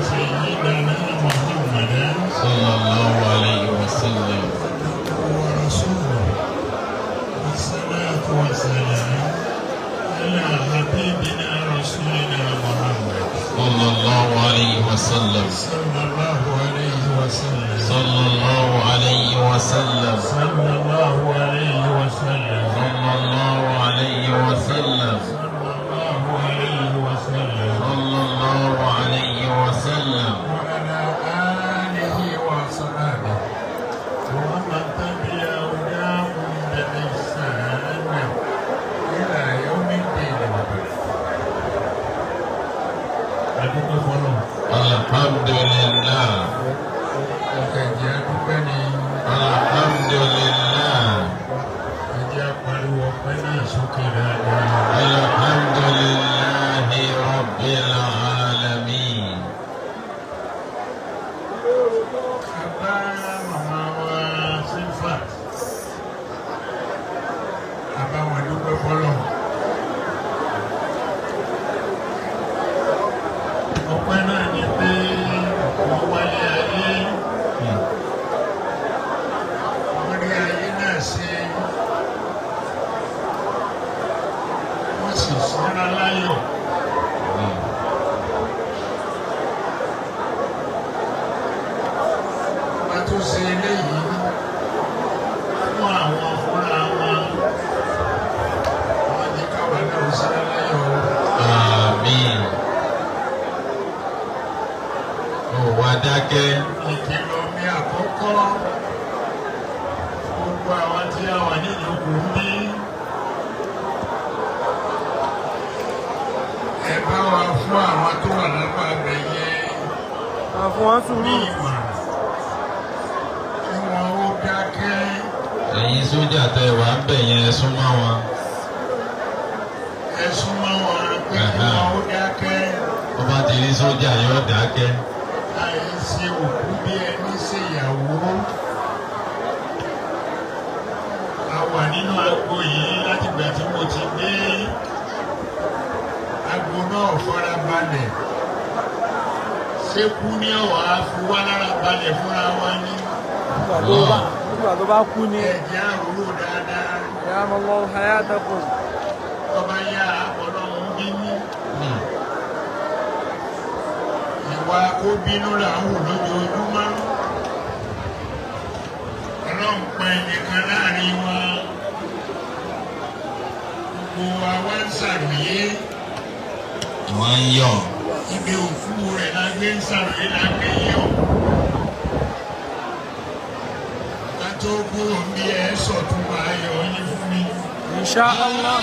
سيدنا محمدا صلى الله عليه وسلم ورسوله والصلاة والسلام على حبيبنا رسولنا محمد صلى الله عليه وسلم صلى الله عليه وسلم صلى الله عليه وسلم صلى الله عليه وسلم صلى الله عليه وسلم صلى الله عليه وسلم صلى الله عليه وسلم وعلى آله وصحبه ومن تبع هداهم بإحسان إلى يوم الدين وبعد. Adúpẹ́ fọlọ́, الحمد لله ọkọ̀ ẹ̀jẹ̀ adúpẹ́ ni الحمد لله ẹ̀jẹ̀ apariwo ọpẹ́ náà sókè dáadáa. الحمد لله رب العالمين A bá màmá wa Sílfà, a bá wọn dúpẹ́ fọlọ́. Ọpẹ́ náà ni pé wọ́n wáyé ayé, wọ́n rí ayé náà ṣe, wọ́n sì ṣẹ́ra láyọ̀. Ọba tó ṣe eléyìí fún àwọn fúnra wọn, wọ́n jẹ́ káwa náà ó ṣẹ́ra láyọ̀ o. آمين ó wá dákẹ́ Ìkìlọ̀ mi àkọ́kọ́ gbogbo àwọn tí a wà ní ìjókòó ń bí. Ẹ bá wa fún àwọn tó wà lápá abẹ yẹn Fún wọn ní sùúrù. ìmọ̀ràn kí wọ́n ó dákẹ́. Ẹ̀yin sójà tẹ wà ń bẹ̀ yẹn ẹ súnmọ́ wọn. Ẹ súnmọ́ wọn pé kí wọ́n ó dákẹ́. Ó bá ti rí sójà yóò dákẹ́. Àìṣe òkú bí ẹni ṣèyàwó. A wà nínú agbo yìí látìgbà tí mo ti dé. Agbo náà fara balẹ̀. Ṣé kú ní ọ̀wá fi wá lára balẹ̀ fúnra wa ní? Nígbà tó bá kú ni. Ẹ̀jẹ̀ àròrò dáadáa. Ayamallahu hayatakum. Tọ́ba yá ọlọ́run bínú. Ìwà kó bínú là ń wù lójoojúmọ́. Ọlọ́run pa ẹnìkan láàrin wa. Gbogbo wa wá ń ṣàròyé. Wọ́n ń yọ̀. Ibi òkú rẹ̀ la gbé ń ṣàròyé la gbé yọ̀. Ká tó kúrò bí ẹ sọ̀tún máa yọ yín fún mi. Insha Allah.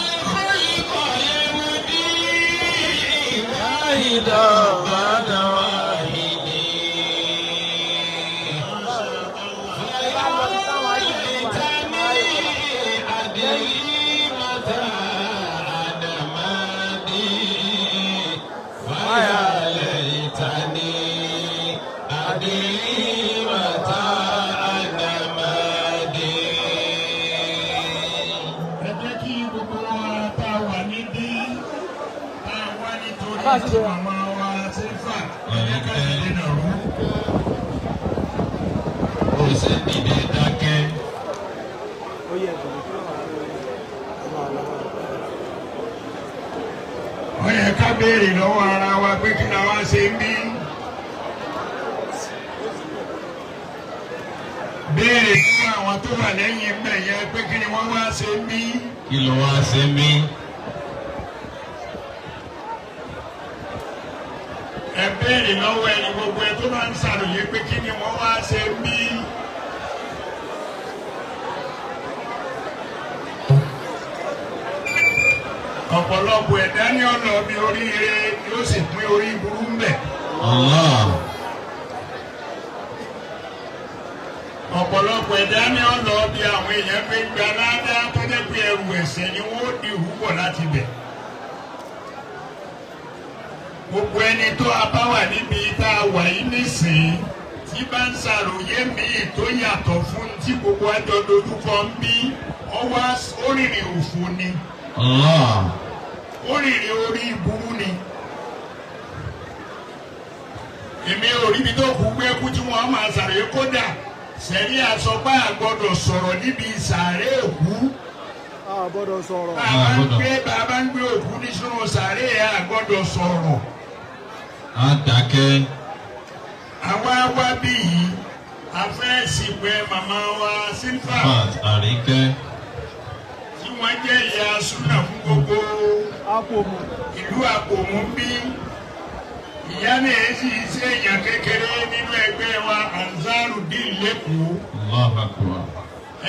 بعد واحد أدري متى أنا مادي فيا ليتني أدري متى أنا مادي. Ẹ jẹ́ kí gbogbo wa tá a wà níbí tá a wá nítorí tí màmá wa Sílfà, ẹ jẹ́ ká dìde nàró. Ó ṣe dìde dákẹ́. Ó yẹ ká béèrè lọ́wọ́ ara wa pé kí la wá ṣe ń bí. Béèrè fún àwọn tó wà lẹ́yìn ibẹ̀ yẹn pé kí ni wọ́n wá ṣe ń bí. Kí ló wá ṣe mí? Ẹ béèrè lọ́wọ́ ẹni gbogbo ẹ tó máa ń ṣàròyé pé kí ni wọ́n wá ṣe ń bí. Ọ̀pọ̀lọpọ̀ ẹ̀dá ní ọ̀nà bí oríire yóò sì pín orí burú ń bẹ̀. Allah. Ọ̀pọ̀lọpọ̀ ẹ̀dá ní ọ̀nà bí àwọn èèyàn fi ń gba ládá tó jẹ́ pé ẹrù ẹ̀ṣẹ̀ ni wọ́n ó di ìhúbọ̀ láti bẹ̀. Gbogbo ẹni tó a bá wà níbi tá a wà yìí nísìnyí tí bá ń ṣàròyé míì tó yàtọ̀ fún tí gbogbo àjọ dojúkọ ń bí ọwọ́ orìnrìn òfò ni. Allah. Orìnrìn orí ìburú ni. Èmi ò ríbi tó kú gbé kú tí wọ́n máa ṣàròyé kódà sẹ́rí àsọpá àgbọ́dọ̀ sọ̀rọ̀ níbi sàárè òkú. A gbọ́dọ̀ sọ̀rọ̀. Bàbá ń gbé òkú ní sínú sàárè àgbọ́dọ̀ sọ̀rọ̀. A dákẹ́. Àwa wá bí yìí a fẹ́ sìnkú màmá wa Sílfà. Àríkẹ́. Tí wọ́n jẹ́ ìyá súnà fún gbogbo Àpòmù. Ìlú Àpòmù ń bí. Ìyá náà sì ṣe èèyàn kékeré nínú ẹgbẹ́ wa Ansarudeen lẹ́kọ̀ọ́. Allahu Akbar.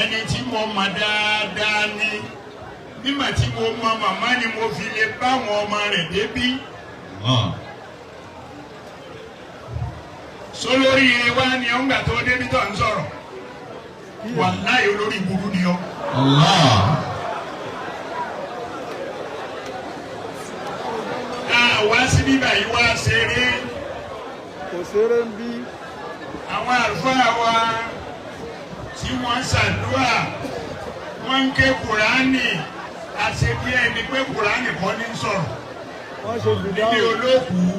Ẹni tí mo mọ̀ dáadáa ni nígbà tí mo mọ màmá ni mo fi lè bá àwọn ọmọ rẹ̀ débí. Sólórí ire wa ni ó ń gbà tó débi tó ń sọ̀rọ̀. Wàláhì olórí burú ni ọ́. Àwa sí bíbá yìí wá ṣeré. Kò ṣeré ń bí. Àwọn àlùfáà wa tí wọ́n ṣàdúrà wọ́n ń ké Kùránì àṣẹ bí ẹni pé Kùránì kọ́ ní sọ̀rọ̀. Wọ́n ṣe fìdáwò. Nílé olókùú.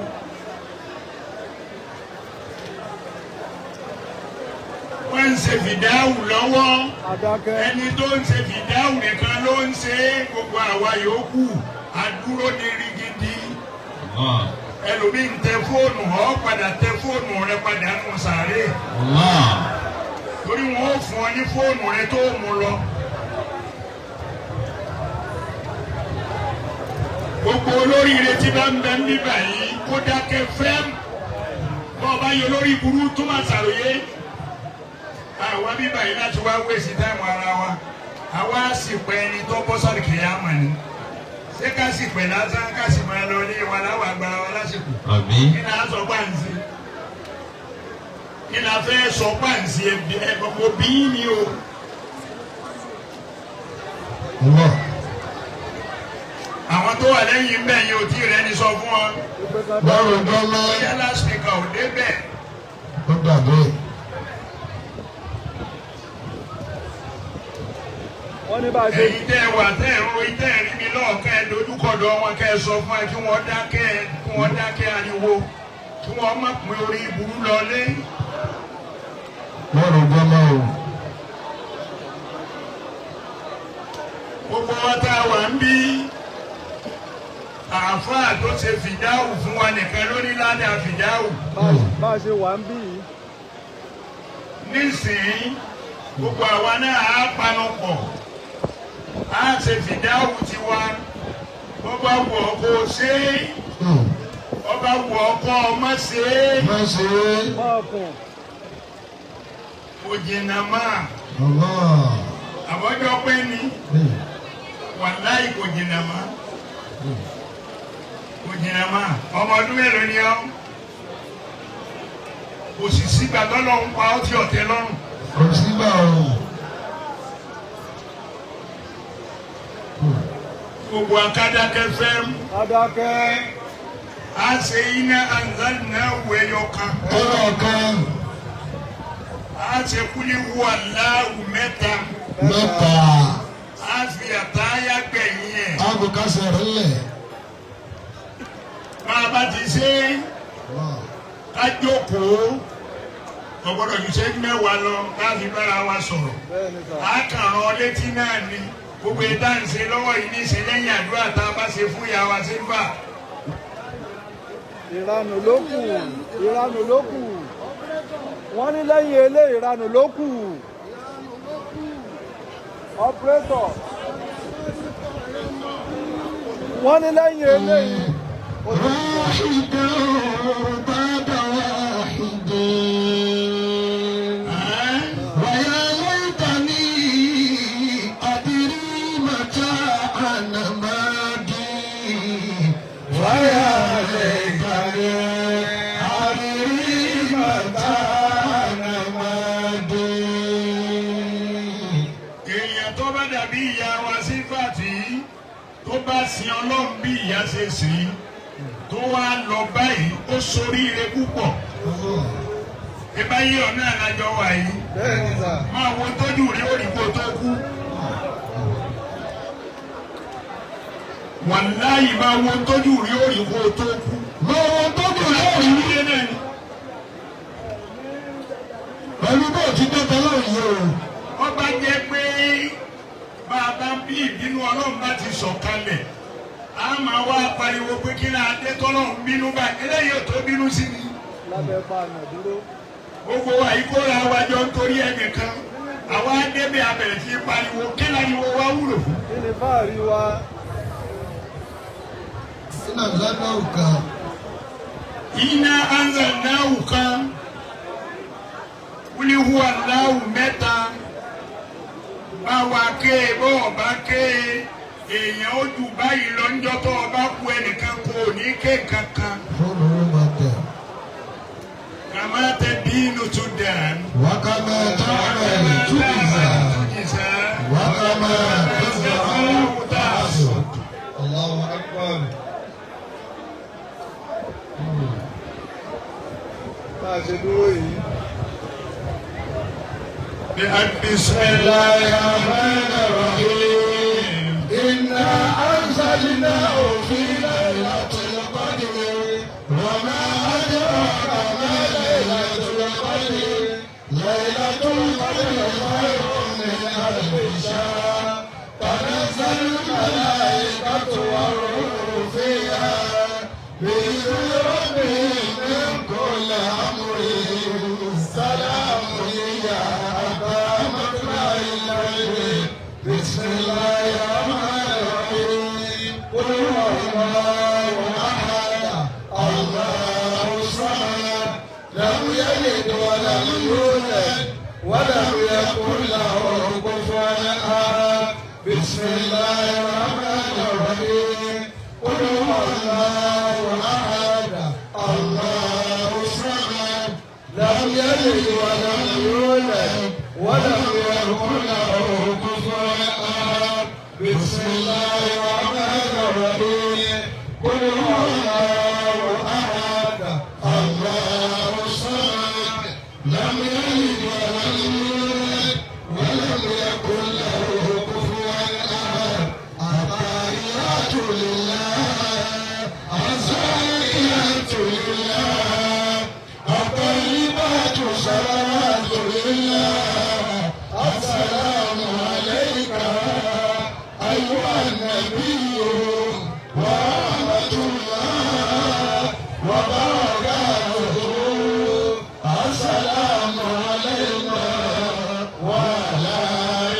Wọ́n ń ṣe fìdáwù lọ́wọ́. Adákẹ́. Ẹni tó ń ṣe fìdáwù nìkan ló ń ṣe gbogbo àwa yòókù. Àdúró ní rigidi. Ẹlòmíì ń tẹ fóònù ọ padà tẹ fóònù rẹ padà nù sàárè. Torí wọn ó fún ọ ní fóònù rẹ tó mú lọ. Gbogbo olóríire tí bá ń bẹ ń bíbà yìí kó dákẹ́ fẹ́m. Bọ́ ọ bá yọ lórí burú tó máa ṣàròyé. Àwa bíbà yìí láti wá wéṣí táìmù ara wa. Àwa sì pẹ́ ẹni tó bọ́ sọ́ọ̀dì kìyàmà ni. Ṣé ká sì pẹ̀ lásán ká sì máa lọ ní wa láwọn agbára wa lásìkò? Àbí? Kí ni a sọ pàǹsí? Kí ni a fẹ́ sọ pàǹsí ẹ gbogbo bí ni o? Àwọn tó wà lẹ́yìn bẹ́ẹ̀ yẹn ò tí ì rẹ́ni sọ fún ọ. Báwo gbọ́lá? Bóyá lásìkò ò débẹ̀. Ó dàbí. Wọ́n ní bá a ṣe. Èyí tẹ́ ẹ wà tẹ́ ẹ ń ro tẹ́ ẹ rí mi lọ́ọ̀kẹ́ ẹ dojúkọ̀dọ̀ wọn kẹ́ ẹ sọ fún ẹ kí wọ́n dákẹ́ ariwo kí wọ́n má pín orí burú lọlé. Báwo gbọ́lá o? Gbogbo wa tá a wà ń bí àáfàá tó ṣe fìdáwù fún wa nìkan ló ní ládàá fìdáwù. Bá a ṣe wà ń bí yìí. Nísìnyí gbogbo àwa náà á panu pọ̀. A ṣe fìdáwù tiwa bọ́bá wù ọ́ kó o ṣe é ọba wù ọ́ kó o má ṣe é. Má ṣe é. Kò jìnnà máa. Àbọ̀jọ́ pé ni wàláì kò jìnnà máa. Kò jìnnà máa. Ọmọ ọdún mélòó ni ọ́? Kò sì sígbà tọ́lọ́run pa ọ́ tí ọ̀tẹ̀ lọ́rùn. Kò sígbà o. Gbogbo akádákẹ́ fẹ́ mú. Adákẹ́. A ṣe iná anzalna wẹ̀yọ kan. Ọ̀rọ̀ kan. A ṣe kúlí wàláwù mẹ́ta. Mẹ́ta. A fi àtáyà gbẹ̀yìn ẹ̀. A kò kásẹ̀ rẹ̀ lẹ̀. Bá a bá ti ṣe ká jókòó. Kò gbọ́dọ̀ ju ṣẹ́jú mẹ́wàá lọ ká fi bára wa sọ̀rọ̀. A kàn rán létí náà ni. Gbogbo ìta ń ṣe lọ́wọ́ yìí ní ṣe lẹ́yìn àdúrà tá a bá ṣe fún ìyá wa Sílfà. Ìranù ló kù, ìranù ló kù. Wọ́n ní lẹ́yìn elé ìranù ló kù. Ọpẹ́tọ̀. Wọ́n ní lẹ́yìn elé yìí. Tó bá sin Ọlọ́run bí ìyá ṣe sìn tó wá lọ báyìí ó soríire púpọ̀. Ìbá yí ọ̀nà àlájọ wà yìí. Máa wo tójú rí òrìkó tó kú. Wàláyì máa wo tójú rí òrìkó tó kú. Máa wo tójú rí òrìkó náà ni. ti dé tọ́lọ́run yìí o. Wọ́n bá jẹ́ pé bàbá bí ìbínú Ọlọ́run bá ti sọ̀kalẹ̀, a máa wá pariwo pé kí ni adé tọ́lọ́run bínú báyìí, eléyìí ò tó bínú sí ni. Lábẹ́ paànù dúró. Gbogbo wa yìí kóra wa jọ nítorí ẹnìkan, àwa débẹ̀ abẹ̀rẹ̀ sí pariwo kí láriwo wa wúlò fún. Kí ni fáàrí wa? Iná ńlá kan. Iná anzalnahu kan, wúlíhù aláwù mẹ́ta, báwa ké bọ́ọ̀ bá ké èèyàn ó jù báyìí lọ níjọ́ tó o bá kú ẹnìkan kò ní ké kankan. Fóònù ló máa tẹ̀. Kàmá tẹ bínú tó dàn. Wákàmẹ́ táwọn túnjìsà. Wákàmẹ́ tẹ̀sán. Allahu Akbar. Bá a ṣe dúró yìí. Bismillahirrahmanirrahim. Inna anzalnahu fi laylatil qadr. Wa ma adraka ma laylatul qadr. Laylatul qadr khayrun min alfi shahr. Tanazzalul malaikatu war-ruhu fiha bi'izni rabbihim min kulli amrin. Salamun hiya hatta matla'il fajr. Bismillahirrahmanirrahim. Qul huwallahu ahad. Allahu samad. Lam yalid wa lam yulad wa lam yakun lahu kufuwan ahad. Bismillahirrahmanirrahim. Qul huwallahu ahad. Allahu samad. Lam yalid wa lam yulad wa lam yakun lahu kufuwan ahad. Bismillahirrahmanirrahim. Qul huwallahu ahad. Allahu samad. Lam yalid wa lam yulad wa lam yakun lahu kufuwan ahad. At-tahiyyatu lillah. Az-zakiyatu lillah. At-tayyibatu salawatu lillah. Assalamu alayka ayyuhan nabiyyu wa rahmatullah wa barakatuhu. Assalamu alayna wa ala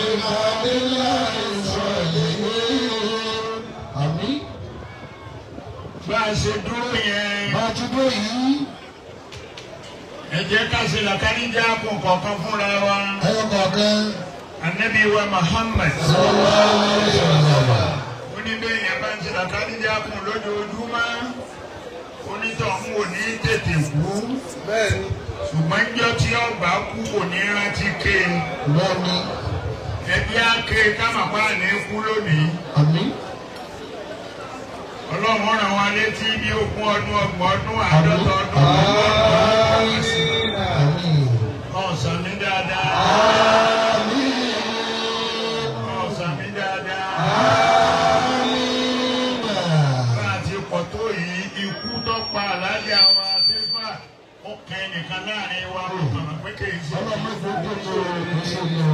ibadillahi salihin. Àmín. Bá a ṣe dúró yẹn. Bá a ti dúró yìí. Ẹ jẹ́ ká ṣe làkàdíjà kún kọ̀ọ̀kan fúnra wa. Ẹyọ kọ̀ọ̀kan. Ànábì wa Muhammad. Sallallahu alaihi wasallam. Ó ní bẹ́ẹ̀ yẹn bá ń ṣe làkàdíjà kún lójoojúmọ́. Onítọ̀hún ò ní tètè kú. Bẹ́ẹ̀ni. Ṣùgbọ́n jọ́ tí ọba kú kò ní rántí ké. Bẹ́ẹ̀ni. Ẹbí á ké ká màpá ní kú lónìí. Àmín. Ọlọ́run rán wa létí bí ogún ọdún ọgbọ̀n ọdún àádọ́ta ọdún. Àmín. Ọ̀sán mi dáadáa. Àmín. Ọ̀sán mi dáadáa. Àmín. Bá a ti pọ̀ tó yìí, ikú tó pa àlàájá wa fífà ó kẹ́ nìkan láàrin wa ó kàn án pé kì í ṣe. Ọlọ́run tó tó tó kò ṣe ní o.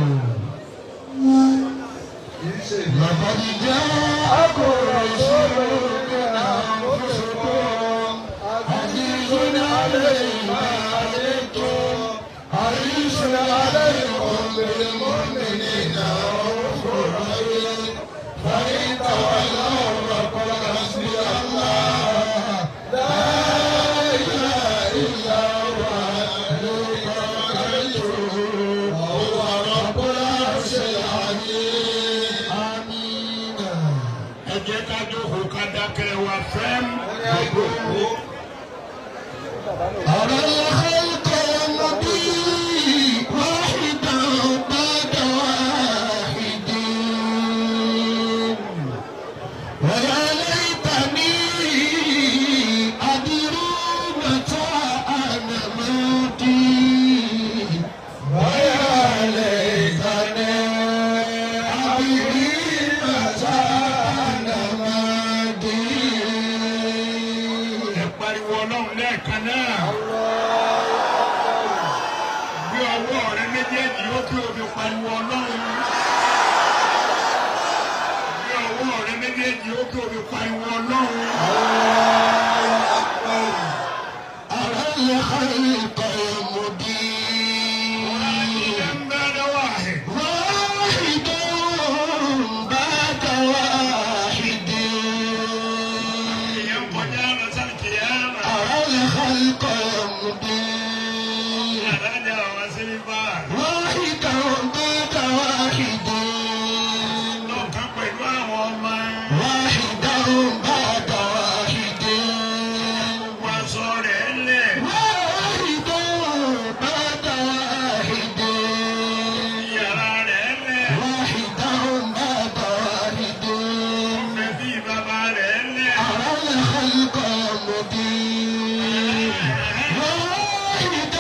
Kì í ṣe. Laqad ja'akum rasulun min anfusikum azizun alayhi ma anittum harisun alaykum bil mu'minina ra'ufur rahim. Fa in tawallaw faqul hasbiya Allah la ilaha illa huwa alayhi tawakkaltu wa huwa rabbul arshil azim. Àmín. Ẹ jẹ́ ká jókòó ká dákẹ́ wa fẹ́m. Wọ́n ní àìjókòó. أرى الخلق يمضي واحدا بعد واحد ويا ليتني أدري متى أنا ماضي ويا ليتني أدري متى أنا ماضي. Ẹ pariwo Ọlọ́run lẹ́ẹ̀kan náà. Gbé ọwọ́ rẹ méjì. Méjèèjì ó kí o fi pariwo Ọlọ́run. Gbé ọwọ́ rẹ méjèèjì ó kí o fi pariwo Ọlọ́run. أرى الخلق يمضي Ìyá ń bá lọ́wọ́ àhẹ̀. واحد بعد واحد. Èèyàn ń kọjá lọ sáré kìíyàmà. أرى الخلق يمضي Àdájà àwọn sílífà. واحد بعد واحد. Lọ́kàn pẹ̀lú àwọn ọmọ. واحد بعد واحد. Gbogbo aṣọ rẹ̀ lẹ̀. واحد بعد واحد. Yàrá rẹ̀ lẹ̀. واحد بعد واحد. Ọ̀fẹ́ bí bàbá rẹ̀ lẹ̀. أرى الخلق يمضي واحد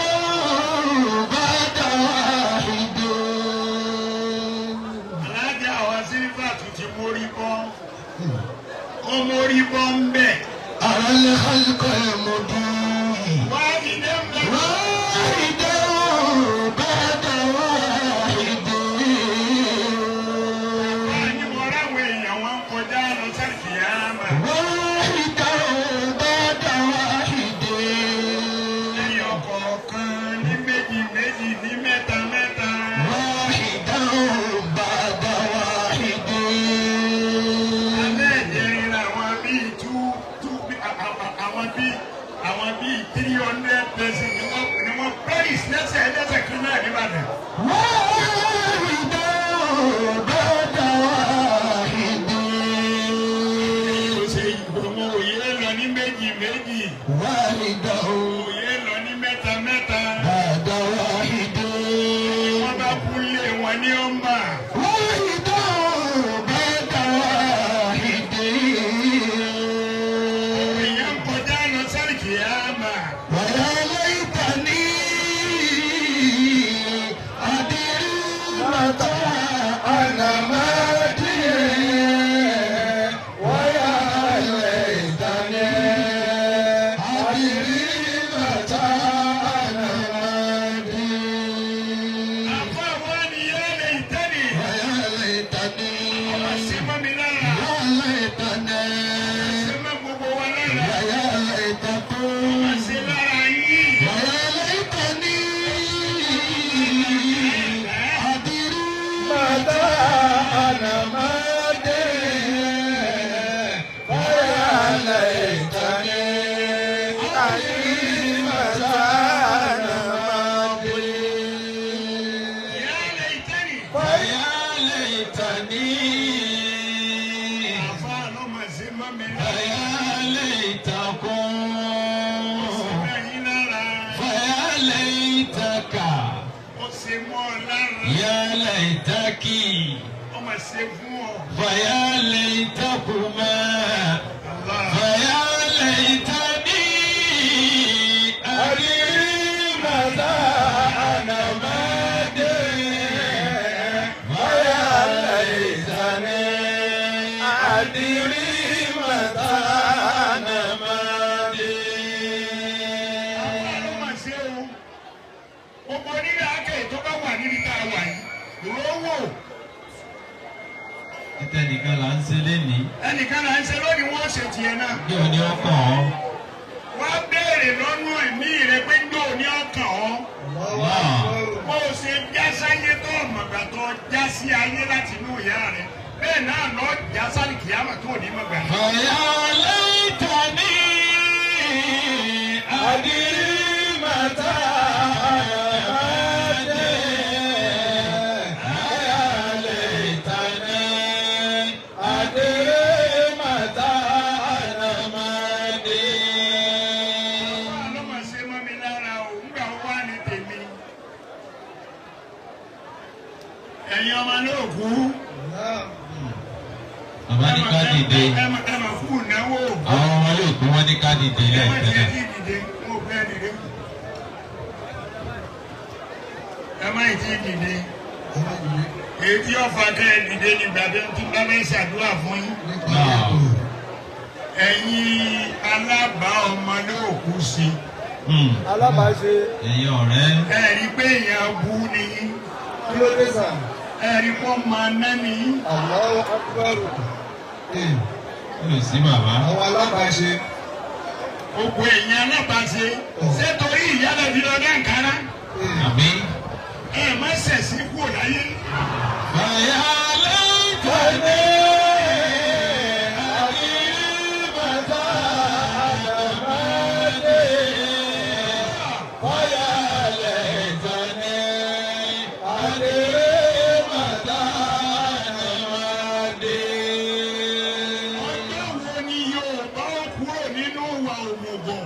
بعد واحد. Alájà àwọn sílífà tún ti mórí bọ́. Ó mórí bọ́ ń bẹ̀. أرى الخلق يمضي Wá ilé ń bẹ̀. واحد بعد واحد. Wá ní mo ráwọn èèyàn wọn kọjá lọ sáré kìíyàmà. واحد بعد واحد. Lẹ́yìn ọ̀kọ̀ọ̀kan ní méjì méjì ní mẹ́ta mẹ́ta. واحد بعد واحد. Alẹ́ ìjẹrin làwọn bíi two two àwọn bíi àwọn bíi 300 person ni wọ́n perish lẹ́sẹ̀ lẹ́sẹ̀ kan náà nìbàdàn. واحد بعد واحد. Kò ṣe ìgbòho òye lọ ní méjì méjì, واحد òye lọ ní mẹ́ta mẹ́ta. بعد واحد. Wọ́n bá kú lé wọn ní ọmọ. واحد بعد واحد. Èèyàn ń kọjá lọ sáré àmà. ويا ليتني أدري متى أنا مادي. ويا ليتني أدري متى أنا مادي. Àfọ àwọn ènìyàn lè tẹ́lẹ̀. ويا ليتني Ọmọ sí mọ́ mi lára. يا ليتني Ṣé mọ́ gbogbo wa lára? ويا ليتكم Ọmọ sí lára yín. ويا ليتني أدري متى أنا مادي فيا ليتني أدري متى أنا مادي. Ìyá lè tẹ́lẹ̀. فيا ليتني Àfọ àlọ́ mọ̀ sí mọ́ mi lára. فيا ليتكم Ṣé mọ́ yín lára? فيا ليتك Ó ṣe mọ́ ọ lára. يا ليتك Ó mà ṣe fún ọ. فيا ليتكما Allah. فيا ليتني أدري متى أنا مادي فيا ليتني أدري متى أنا مادي. Àfọ àlọ́ mà ṣe o. Gbogbo onílé akẹ́ tó bá wà níbi tá a wà yìí. Rówó. Títẹnìkan là ń ṣe lénìí. Ẹnìkan là ń ṣe lónìí wọ́n ṣe tiẹ̀ náà. Ní òní ọkàn ọ́. Wá béèrè lọ́nà ẹ̀mí rẹ pé ń dò ní ọkàn ọ́. Náà. Bó o ṣe já sáyé tó ọ̀mọ̀gbà tó já sí ayé láti inú ìyá rẹ. Bẹ́ẹ̀ náà lọ já sálì kìámà tó ò ní mọ̀gbà náà. فيا ليتني أدري متى أنا مادي فيا ليتني أدري متى أنا مادي. Ló mà ṣe mọ́ mi lára o, ńgbà wo wá ní tèmi? Ẹ̀yin ọmọ náà kú. Bàbá ní ká dìde. Ẹ mà kú ìnáwó. Àwọn ọmọ yóò kú wọ́n ní ká dìde Ẹ má lẹ́ẹ̀kan tiẹ̀ náà. tí ì dìde, mo fẹ́ dìde. Ẹ má tí ì dìde. Èyí tí ọ̀fà kẹ́ ẹ dìde ní gbàgbé tí bá fẹ́ ṣàdúrà fún yín. Náà. Ẹ̀yin alábàá ọmọ náà kú sí. Alábàáṣe. Ẹ̀yin ọ̀rẹ́. Ẹ rí pé èèyàn bú ni. Kí ló dé sà? Ẹ rí pé ọmọ aná ni. Allahu Akbar. Yóò sí bàbá. Àwọn alábàáṣe. Gbogbo èèyàn alábàáṣe. Ṣé torí ìyá lè fi lọ dá nkárá? Àbí. Ẹ má ṣẹ̀sín kúrò láyé. Bàyá lẹ́kọ̀ọ́ àdìbàtà àdàmádé. Bàyá lẹ́kọ̀ọ́ àdìbàtà àdàmádé. Ọjọ́ wo ni Yorùbá ó kúrò nínú ìwà òmùgọ̀?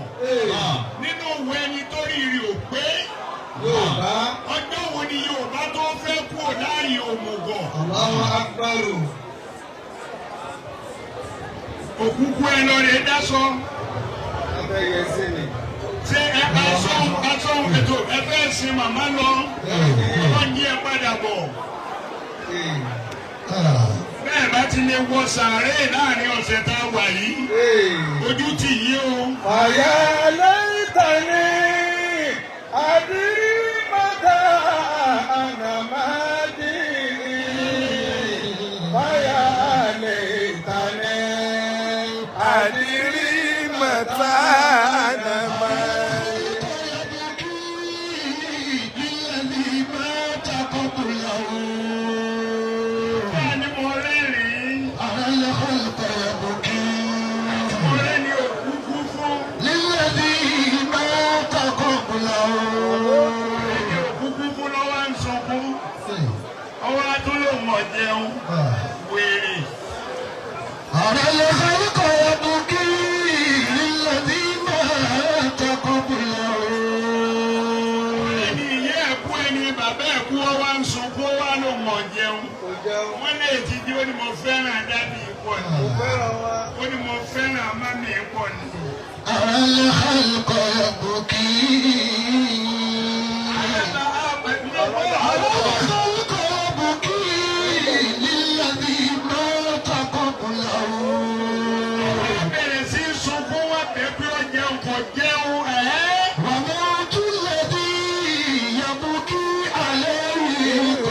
Nínú ìwà ẹni tó rí rí ò pé? Yorùbá. Ọjọ́ wo ni Yorùbá tó fẹ́ kúrò láàyè òmùgọ̀? Allahu Akbar. Òkúkú ẹ lọ rè dásọ. Abẹ́yẹ sí ni. Ṣé ẹ aṣọ aṣọ ètò ẹ fẹ́ sin màmá lọ? Wọ́n ní ẹ padà bọ̀. Bẹ́ẹ̀ bá ti lè wọ sàárè láàrin ọ̀sẹ̀ tá a wà yìí. Ojú tì yí o. Fàyà lẹ́tàní àdìmọ́tà ànàmádì. Fàyà lẹ́tàní àdìmọ́tà ànàmádì. Bẹ́ẹ̀ ni mo rẹ́rìn-ín. Mo rẹ́ ní òkúkú fún. Ẹni òkúkú fún lọ́wọ́ ń sunkún. Ọwọ́ atúlòmọ̀ jẹun. Wèrè. Ẹni ìyá ẹ̀kú ẹni bàbá ẹ̀kú ọwọ́ ń sunkún ọwọ́ ló mọ̀ jẹun. Kò jẹun. Wọ́n lè ti di ó ní mo fẹ́ràn dábì pọ̀ ni. Kò fẹ́ràn wọn. Ó ní mo fẹ́ràn mami pọ̀ ni. Wọ́n bẹ̀rẹ̀ sí í sunkún wọ́n bẹ̀ pé ó jẹun kò jẹun ẹ̀ẹ́.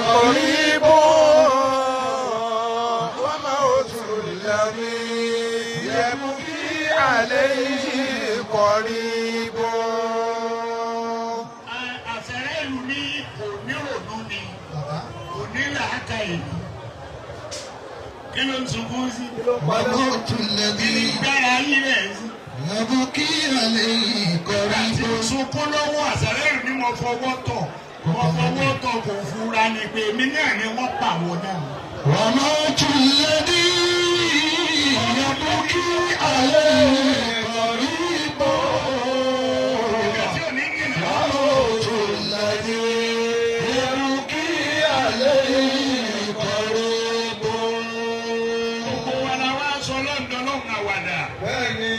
قريب وموت الذي يبكي عليه قريب. Àṣẹrẹ́ ìlú ní kò nírònú ni kò ní làákà ìlú. Kí ló ń sunkún sí? Kí ló ń palẹ́? Kí ni gbára yín rẹ̀ sí? Àti sunkún lọ́wọ́ àṣẹrẹ́ ìlú ni mo fọwọ́ tọ̀. Mo fọwọ́ tọ̀ kò fura ni pé èmi náà ni wọ́n pàwọ́ náà. وموت الذي يبكي عليه قريب. Ìgbà tí ò ní jìnnà. وموت الذي يبكي عليه قريب. Gbogbo wa la wá sọ lọ́dọ̀ lọ́hùn àwàdà. Bẹ́ẹ̀ni,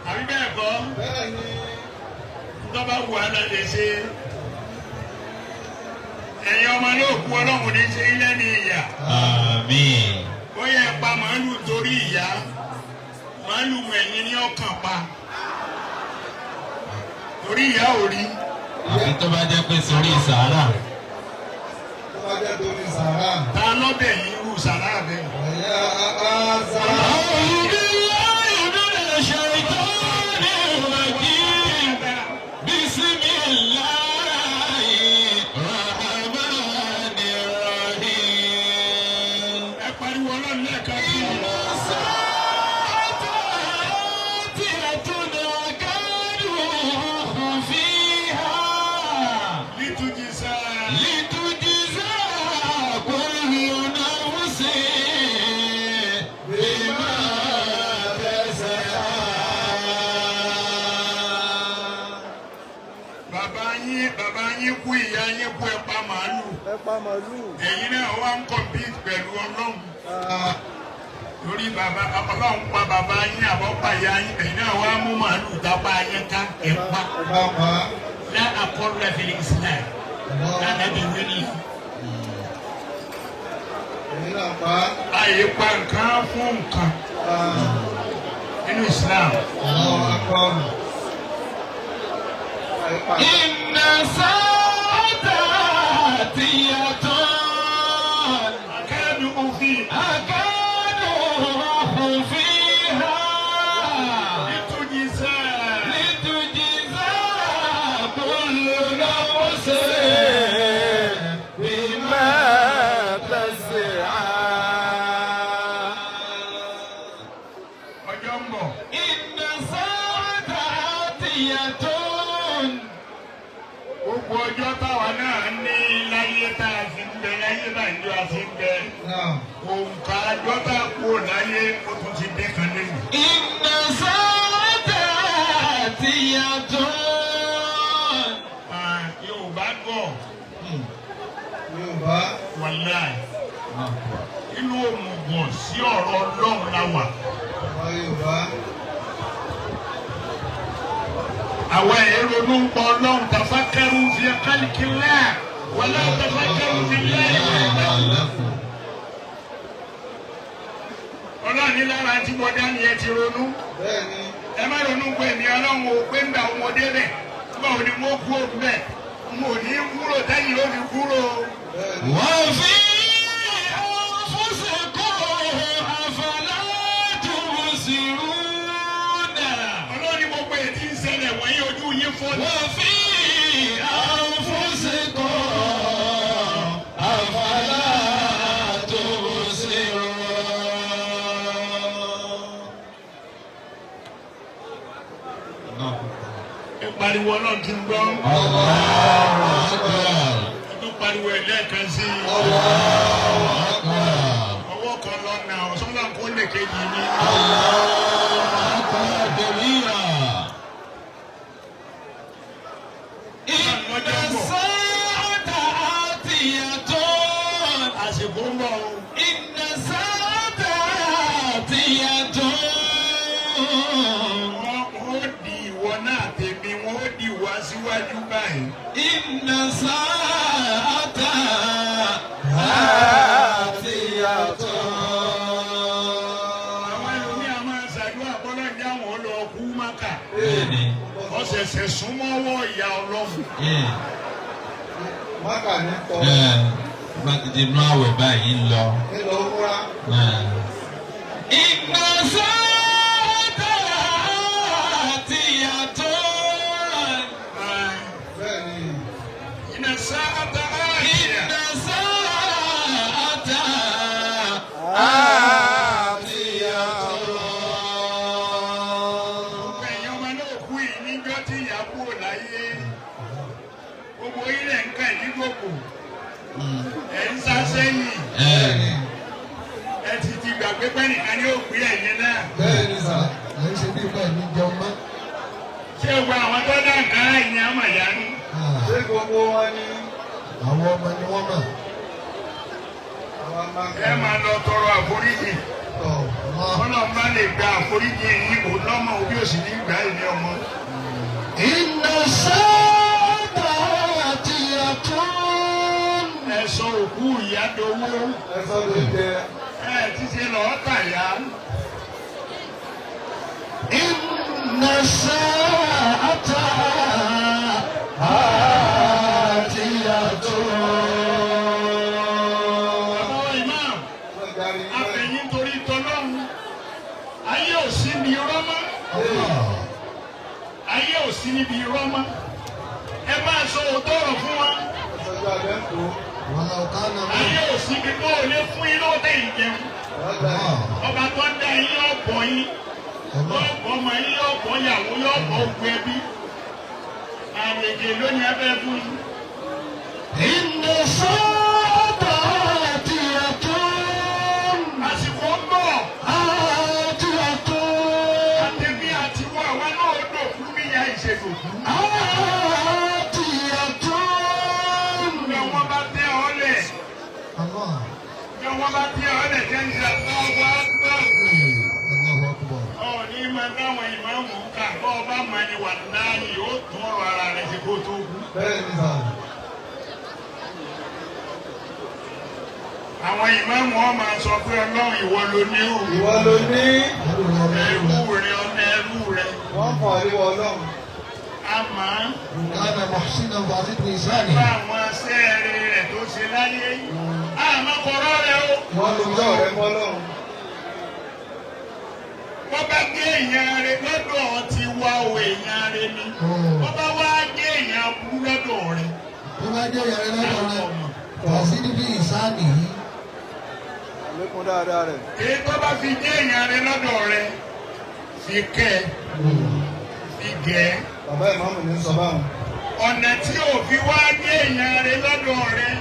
Àbí bẹ́ẹ̀ kọ́? bẹ́ẹ̀ni. Tọ́ba wù á lọ lè ṣe. Ẹ̀yin ọmọ náà kú ọlọ́run ní ṣe ilé ní ìyà. Àmín. Ó yẹ pa màálù torí ìyá. Màálù ẹ̀yìn ní ọkàn pa. Torí ìyá ò rí. Àfi tó bá jẹ́ pé sórí sàárà. Tó bá jẹ́ torí sàrà. Ta lọ́bẹ̀ yìí rú sàrà bẹ́ẹ̀. Ẹ̀yà àzà. أعوذ بالله من الشيطان الرجيم. بسم الله الرحمن الرحيم. Ẹ pariwo ọlọ́run lẹ́ẹ̀kan sí i. الساعة آتية أكاد أخفيها Lítújì sáà. لتجزى كل نفس بما تسعى. Bàbá yín kú ìyá yín kú ẹ pa màálù. Ẹ pa màálù. Ẹ̀yin náà wá ń compete pẹ̀lú ọlọ́run. Lórí bàbá ọlọ́run pa bàbá yín àbọ̀ pa ìyá yín. Ẹ̀yin náà wá mú màálù dábàá yín ká ẹ̀ pa. Ẹ bá pa. Lá àkọ́rọ̀ fil Islam. Lánàá bí wí ni. Ẹ̀yin náà pa. Àyè pa nǹkan fún nǹkan nínú Islam. Allahu Akbar. إن الساعة آتية أكاد أخفي أكاد أخفيها لتجزى لتجزى كل نفس بما تسعى. Ọjọ́ ń bọ̀. إن الساعة آتية. Gbogbo ọjọ́ táwa náà ní láyé tá a fi ń bẹ láyé báyìí a fi ń bẹ. Náà. Òǹkà ọjọ́ tá a kúrò láyé ó tún ti dín kan lẹ́yìn. إن الساعة آتية. Ah, Yorùbá gọ̀ Yorùbá. wàláì. Inú òmùgọ̀ sí ọ̀rọ̀ Ọlọ́run la wà. Àwọn Yorùbá. Àwọn èrò ló ń pọ̀ Ọlọ́run tafakkaru fi khalqillah wala tafakkaru fillahi wahdahu. Ọlọ́run ní lára tí mo dá ni ẹ ti ronú. Bẹ́ẹ̀ni. Ẹ má ronú pé èmi Ọlọ́run ò pé ń gbà ọmọdé bẹ̀. Nígbà wo ni mo kú òun bẹ̀? Mo ò ní kúrò tẹ́yìn ló fi kúrò. Bẹ́ẹ̀ni. وفي أنفسكم أفلا تبصرون. Ọlọ́run ní gbogbo èyí tí ń ṣẹlẹ̀ wọ̀nyí ojú yín fọ́ ni. وفي أنفسكم أفلا تبصرون. Ẹ pariwo Ọlọ́run ti ń gbọ́. الله أكبر. Ẹ tún pariwo ẹ̀ lẹ́ẹ̀kan sí i. الله أكبر. Ọwọ́ kan lọ nà ọ̀sán kó lè kejì ni. الله أكبر كبيرا. إن الساعة آتية. Àsìkò ń bọ̀ o. إن الساعة آتية. Wọ́n ó di ìwọ náà tèmi, wọ́n ó di ìwà síwájú báyìí. إن الساعة آتية. Àwọn ẹlòmíì a máa ṣàdúrà bọ́lá ìjà wọn lọ kú Mákà. Ọ̀sẹ̀sẹ̀ súnmọ́wọ́ ìyá Ọlọ́run. Mákà ní tọ́. Bá ti di inú àwẹ̀ báyìí ń lọ. Nílò múra. إن الساعة آتية. Bẹ́ẹ̀ni. Iná sáátà áàyè. إن الساعة آتية. Gbogbo ẹ̀yin ọmọ náà kú yìí níjọ́ tí ìyá kúrò láyé. Gbogbo ilẹ̀ ń kà ní gbogbo. Ẹ̀ ń sá sẹ́yìn. Ẹ ti ti gbàgbé pé nìkan ni ó gbé ẹ̀yin náà. Bẹ́ẹ̀ni sà. Ẹ̀ ń ṣe bí ìgbà ní jẹun mọ́. Ṣé gbogbo àwọn tó dá nǹkan ẹ̀yìn àmọ̀ yanu? Ṣé gbogbo wọn ni? Àwọn ọmọ ni wọ́n mọ̀. Àwọn máa Ẹ máa lọ tọrọ àforíjì. tọ̀. Ọlọ́run bá lè gba àforíjì yìí kò lọ́mọ òbí òsì ní ìgbà ìní ọmọ. Inna sáàtà àti àtún. Ẹ sọ òkú ìyá dowó. Ẹ sọ ló jẹ. Ẹ ti ṣe lọ́ọ́ tàyà. Inna sáàtà àti àtún. Bàbá wa imam, Wọ́n darí yín báyìí. abẹ̀yìn torí tọlọ́run. Ayé ò sí ní irọ́ mọ́. Ayé ò sí níbi irọ́ mọ́. Ẹ máa sọ òótọ́ ọ̀rọ̀ fún wa. Ẹ sọjú abẹ́ ń kó. Wàlá kánà mọ́. Ayé ò sí ibi tó o lè fún yín lóde ìjẹun. Wọ́n darí. Ọba tó ń dá yín ọ̀bọ̀ yín. Yọ̀bọ̀ ọmọ yín yọ̀bọ̀ ìyàwó yọ̀bọ̀ ogun ẹbí. Àlejò lónìí abẹ́ fún yín. Inna sáàtà àti àtún. Àsìkò ń bọ̀. Àti àtún. Àtẹ̀mí àti wọ àwa náà dò fún mi ya ìṣèlú. Àti àtún. Bí wọ́n bá tẹ́ ọ lẹ̀, Allah. bí wọ́n bá tẹ́ ọ lẹ̀ jẹ́ ń ṣe àtọ́wọ́ àgbà. Allahu akbar. Ọ̀ọ́ni máa dáwọn ìmáàmù ká bọ́ ọba máa ní wà láàyè ó tún ọ̀rọ̀ ara rẹ̀ ṣe kó tó kú. Bẹ́ẹ̀ni sà. Àwọn ìmáàmù ọ̀ máa sọ pé Ọlọ́run ìwọ ló ní o. Ìwọ ló ní. Ẹrú rẹ ọmọ ẹrú Ẹrú rẹ. rẹ ọmọ ẹrú rẹ. Wọ́n kàn rí wọ Ọlọ́run. Àmọ́. Kana muhsinan fazid bi ihsanihi. Nípa àwọn sẹ́ẹ̀rì rẹ̀ tó ṣe láyé. Àmọ́ kọ̀rọ̀ rẹ̀ o. Wọ́n ló jọ́ ọ̀rẹ́ mọ́ lọ́hùn. Wọ́n bá gé èèyàn rẹ̀ lọ́dọ̀ ti wá o èèyàn rẹ̀ ni. Wọ́n bá wá gé èèyàn burú lọ́dọ̀ rẹ̀. Tó bá gé èèyàn rẹ̀ lọ́dọ̀ rẹ̀. Fazid bi ihsanihi. Àlékún dáadáa rẹ̀. Èyí tó bá fi gé èèyàn rẹ̀ lọ́dọ̀ rẹ̀ fi kẹ́ fi gẹ̀. Bàbá ìmáàmù ní sọ báwọn. Ọ̀nà tí ò fi wá gé èèyàn rẹ̀ lọ́dọ̀ rẹ̀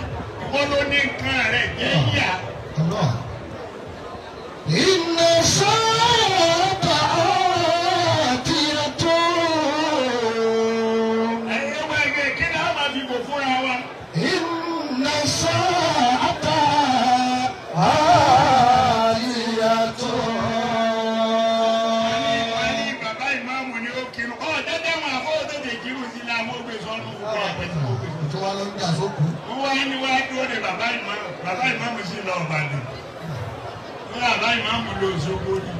wọ́n ló ní nǹkan rẹ̀ jẹ́ yà. Inna sa'ata atiyatun. Ẹ̀yin wá ẹgbẹ́ kí ni a máa fi bò fúnra wa? Inna sa'ata atiyatun. Wọ́n ní bàbá ìmáàmù ni ó kírun. Ọ̀ dẹ́dẹ́ wọn àfọwọ́ tètè kírun sí la mo gbé sọ́nù gbogbo àpẹtí mo gbé sọ́nù. Tó wá lọ ń jà sókun. Wọ́n wá ní wá dúró de bàbá ìmáàmù. Bàbá ìmáàmù sì lọ Ìbàdàn. Wọ́n bàbá ìmáàmù lọ Òṣogbo ni.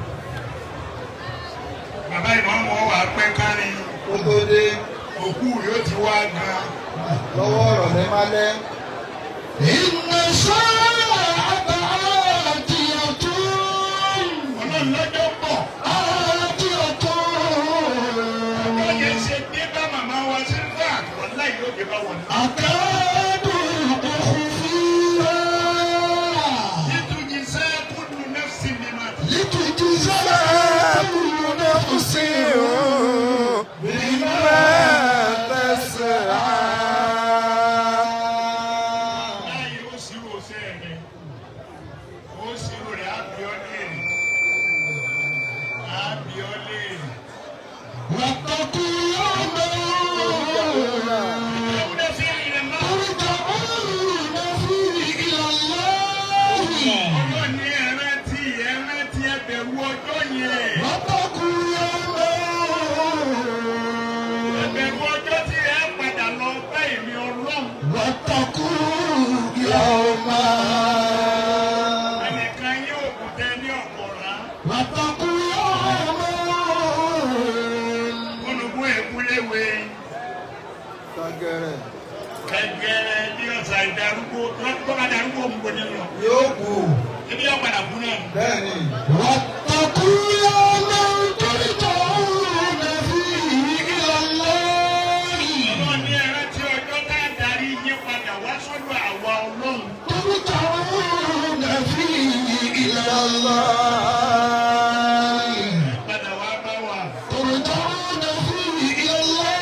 Bàbá ìmáàmù wà pẹ́ kárí. Ó tó dé. Òkú yóò ti wá gan. Lọ́wọ́ ọ̀rọ̀ lẹ́ má lẹ́. Inna sa'ata atiyatun. Ọlọ́run lọ́jọ́ bọ̀. Atiyatun. Ọjọ́ yẹn ṣe dé bá màmá wa sí fáàkì. Wọ́n láì yóò dé bá wọn. Akadu ukhfiha. Litujza kullu nafsin bima Litujza kullu nafsin bima tas'a. Láyé ó ṣírò ṣẹ́ rẹ̀, ó ṣírò rẹ̀ á bí ọ léèrè, á bí ọ léèrè. Wattaqu yawman Ìjọba fi rẹ̀ máa. turja'una fihi ila Allah. Ọlọ́run ní ẹ rántí, ẹ rántí, ẹ bẹ̀rù ọjọ́ yẹn. Wattaqu yawman. Ẹ bẹ̀rù ọjọ́ tí ẹ padà lọ bá èmi Ọlọ́run. Wattaqu yawman. Ẹnìkan yóò kù tẹ ní ọ̀kọ̀ọ̀rá. Wattaqu yawman. Olùkún èkúléwé Kàgẹ̀rẹ̀. kẹ̀kẹ́rẹ́ bí ọ̀sà ìdarúgbó tó bá darúgbó ń gbóni lọ. Yóò kú. Ebi yóò padà kú náà. Bẹ́ẹ̀ni. Wattaqu yawman turja'una fihi ila Allah. Ọlọ́run ní ẹ rántí ọjọ́ tá a darí yín padà wá sọ́dọ̀ àwa Ọlọ́run. Turja'una fihi ila Allah. Padà wá bá wa. Turja'una fihi ila Allah.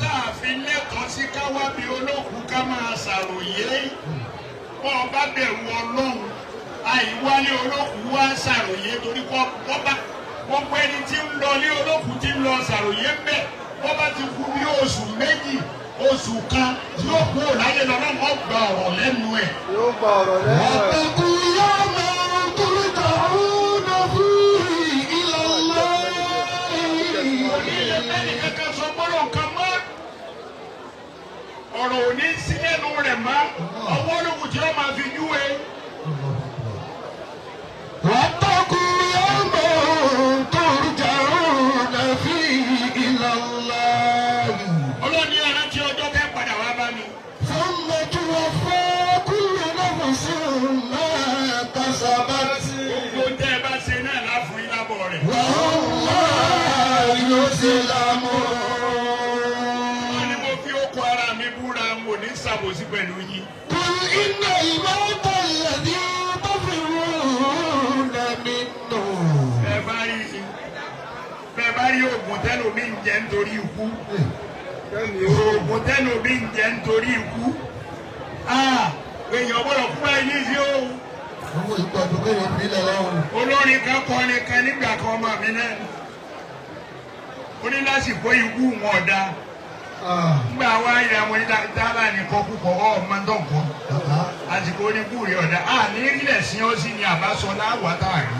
Tá a fi lẹ́tọ̀ọ́ sí ká wá bí olókùú ká máa ṣàròyé. Bọ́ ọ bá bẹ̀rù Ọlọ́run, àìwálé olókùú wá ṣàròyé torí kọ́ bá gbogbo ẹni tí ń lọ ní olókùú tí ń lọ ṣàròyé ń bẹ̀. Bọ́ bá ti kú bí oṣù méjì, oṣù kan tí ó kú láyé lọ́lọ́run ó gba ọ̀rọ̀ lẹ́nu ẹ̀. Yóò gba ọ̀rọ̀ lẹ́nu ẹ̀. Wattaqu yawman turja'una fihi ila Allah. Onílé mẹ́rin kankan sọ gbọ́dọ̀ kan mọ́. Ọ̀rọ̀ ò ní sí lẹ́nu rẹ̀ mọ́. Ọwọ́ olókùn tí wọ́n máa fi júwe. Wattaqu yawman turja'una fihi ila Allah. Ọlọ́ni ẹran tí ọjọ́ fẹ́ padà wá bá mi. Thumma tuwaffa kullu nafsin ma kasabat Gbogbo tẹ́ ẹ bá ṣe náà láfún yín lábọ̀ rẹ̀. wa hum la yuzlamun. Wọ́n ní mo fi okò ara mi búra mo ní ṣàbòsí pẹ̀lú yín. Qul inna al-mawta alladhi tafirruna minhu. Bẹ́ẹ̀ bá rí oògùn tẹ́lómi ń jẹ nítorí ikú. Kẹ́mi ó. Oògùn tẹ́lómi ń jẹ nítorí ikú. Èèyàn gbọ́dọ̀ kú báyìí ní sí o. Owó ìgbàdùn kéèyàn fi lẹ̀ lọ́rùn. Olórin kan kọrin kan nígbà kan ọmọ mi náà. Ó ní lásìkò ikú wọn ọ̀dà. Nígbà wá yà wọ́n ní dábàá nìkan kúkọ̀ ọ́ ọmọ tó nǹkan. Bàbá. Àsìkò oníkú rẹ̀ ọ̀dà. A ní ilẹ̀ sí ọ́ sí ni àbá sọ láwàá táàrí.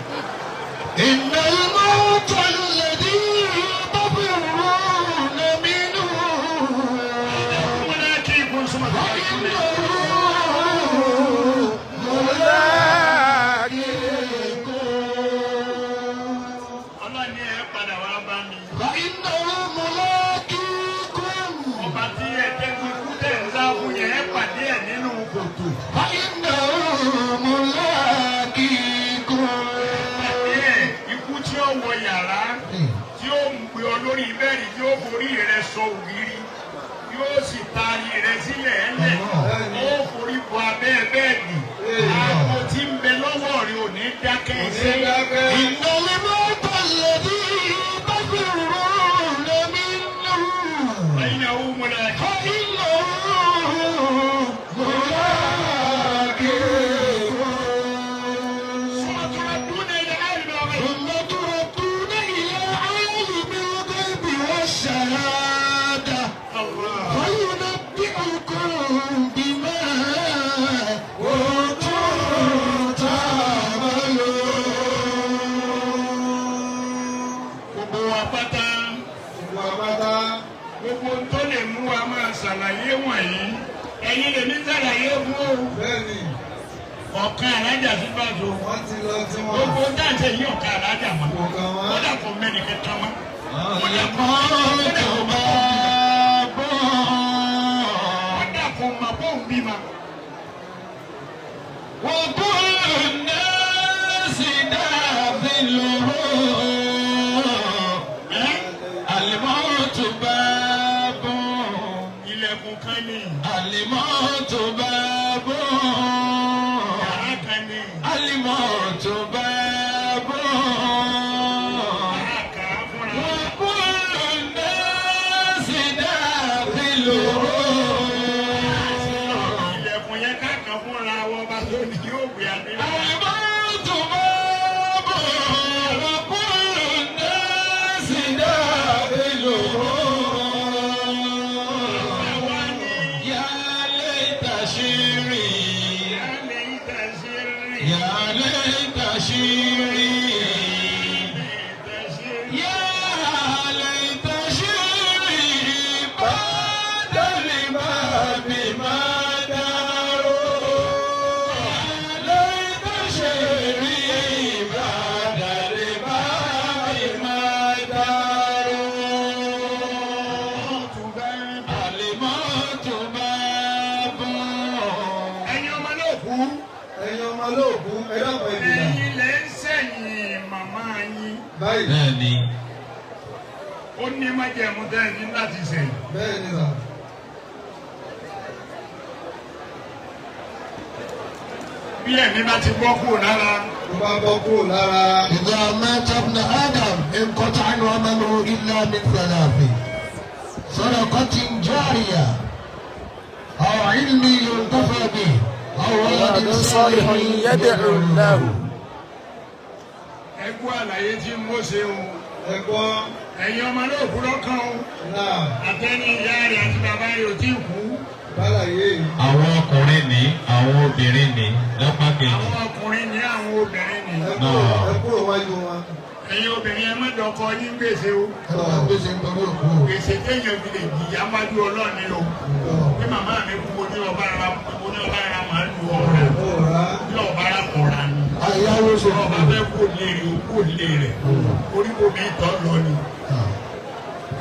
Inna al-mawta alladhi tafirruna minhu. Wọ́n náà kí ikú súnmọ́ tó bá kú lẹ̀. Mulaqikum. Ọlọ́ni ẹ padà wá bá mi. Fa innahu mulaqikum. sọ ògiri yóò sì taari rẹ sílẹ̀ ẹlẹ̀ ó forí bọ abẹ́ bẹ́ẹ̀dì aago tí ń bẹ lọ́wọ́ rẹ ò ní dákẹ́ iṣẹ́. إن الموت الذي تفرون منه ẹ̀yin àwọn ọmọ rẹ̀ فإنه ملاقيكم sọ́túnrà dúnà ilẹ̀ àìlú ọ̀rẹ́. ثم تردون إلى عالم الغيب والشهادة فينبئكم بما كنتم تعملون. Gbogbo wa pátá Gbogbo apáta. gbogbo tó lè mú wa máa ṣàlàyé wọ̀nyí ẹ̀yin lèmi ṣàlàyé fún o. Bẹ́ẹ̀ni, Ọ̀kan alájà sí bàtò. wọ́n ti lọ tí wọ́n. Gbogbo dáǹtẹ̀ yìí ọ̀kan alájà mọ́. Kò kàn wọ́n. Kódà kò mẹ́ni kankan mọ́. Kódà kò Al-mautu babun. kódà kò mọ̀ bóun bímọ. وكل الناس داخله Ẹ́ الموت باب ilẹ̀kùn kan ní الموت باب yàrá kan ní الموت باب yàrá kan á fúnra. وكل الناس داخله Ilẹ̀kùn yẹn ká kan fúnra wọ́n bá tó ní yóò gbé adé. الموت باب وكل الناس داخله Àwa ní يا ليت شعري ìyá lè tẹ̀sí rìn. يا ليت شعري Tẹ̀sí rìn. يا ليت شعري بعد الباب ما دار يا ليت شعري بعد الباب ما دار الموت باب Ẹ̀yin ọmọ náà kú. Ẹ̀yin ọmọ olóògùn, ẹ dákun ẹ dìnnà. Ẹ̀yin lẹ ń sẹ̀yìn màmá yín. Báyìí, Bẹ́ẹ̀ni. Ó ní májẹ̀mú tẹ́ ẹ ní láti sẹ̀yìn. bẹ́ẹ̀ni sà. Bí ẹ̀mí bá ti bọ́ kúrò lára, Tó bá bọ́ kúrò lára. إذا مات ابن آدم انقطع عنه عمله إلا من ثلاث: صدقة جارية أو علم ينتفع به أو ولد صالح يدعو له. ẹ kú àlàyé tí mo ṣe o. Ẹ gbọ́ Ẹ̀yin ọmọ náà kú lọ́kàn o. náà Àtẹni ìyá rẹ̀ àti bàbá rẹ̀ ò tí ì kú. bálàyé yìí. Àwọn ọkùnrin ní, àwọn obìnrin ní, lápá kejì. Àwọn ọkùnrin ní àwọn obìnrin ní. Ẹ kúrò ẹ kúrò wájú wọn. Ẹ̀yin obìnrin ẹ má dọkọ yín gbèsè o. Ẹ máa gbèsè nítorí òkú o. Gbèsè téèyàn fi lè jìyà wájú Ọlọ́run o. Bí màmá mi kú mo ní ọba ara mo ní ọba ara màá lu ọ̀rẹ́. Ó rà á. Bí ọba ara kọ̀ọ̀ra ni. Àyáwó ṣe Ọba fẹ́ kó lé rẹ̀ o kó lé rẹ̀. Oríwo mi tọ́ lọ ni.